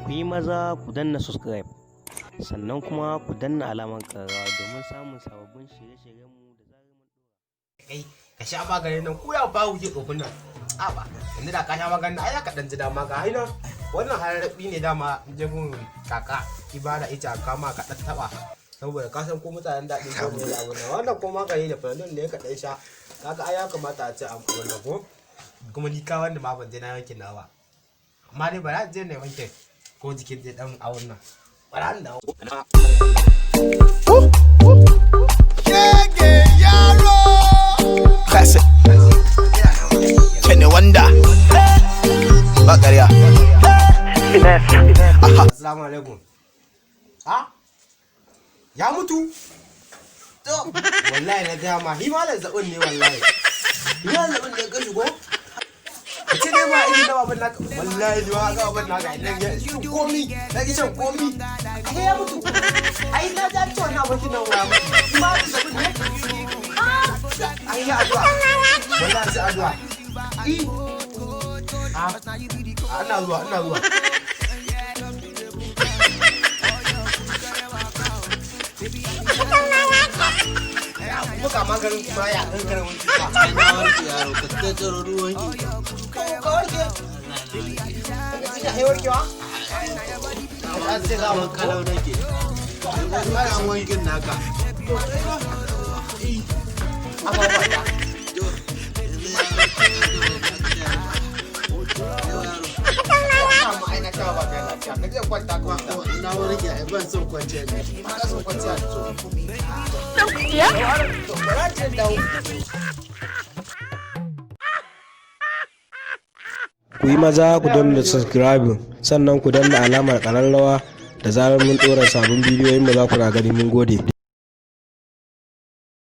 Ku yi maza ku danna subscribe, sannan kuma ku danna alamar ƙararrawa domin samun sababbin shirye-shiryenmu da zarar mun ɗora. Kai ka sha maganin nan ko ya ba wuce tsofin nan a ba. Yanzu da ka sha maganin nan, ai za ka dan ji dama. Ga haina, wannan hararrabi ne dama jagun kaka ibada ita kama ka dan taba, saboda ka san ko mutanen daɗin ko ne abu nan. Wannan ko magani da fanadol ne ka dan sha. Kaga ai ya kamata a ce an wannan ko kuma ni ka wanda ma ban je na yankin nawa, amma dai bara je ne wanke ko jikin zai dan awun nan, bara na dawo. Shege yaro. Classic. Kenny Wonder. Ba ƙarya. Assalamu alaikum. Ha? Ya mutu? To, wallahi na gaya ma, hi ma zazzabin ne wallahi. Hi ma zazzabin ne ka shigo? Ka ce dai ba irin na baban naka. Wallahi ni ma ga baban naka idan ya shi komi, na ki shan komi. Ai ya mutu. Ai na ji an ce wannan abokin nan ya mutu. Hi ma zazzabin ne? Ai ya addu'a. Wallahi sai addu'a. I. Ah, ina zuwa, ina zuwa. Kuma ga maganin kuma ya kankare wani cuta. Ai na warke yaro, ka tattaro ruwan ki. Ka warke? Daga cikin ai warkewa? An ce za mu Kalau nake. Yanzu ka an wankin naka. Amma ba ta. To, yanzu ya yau yaro. Amma ai na kawo ba kai lafiya. Ka je kwanta ka huta. Na warke ai, ban son kwanciya ne. Ba ka son kwanciya to. To bara ce dawo. Ku yi maza ku danna subscribe, sannan ku danna alamar ƙararrawa. Da zarar mun ɗora sabon bidiyoyin mu, za ku na gani. Mun gode.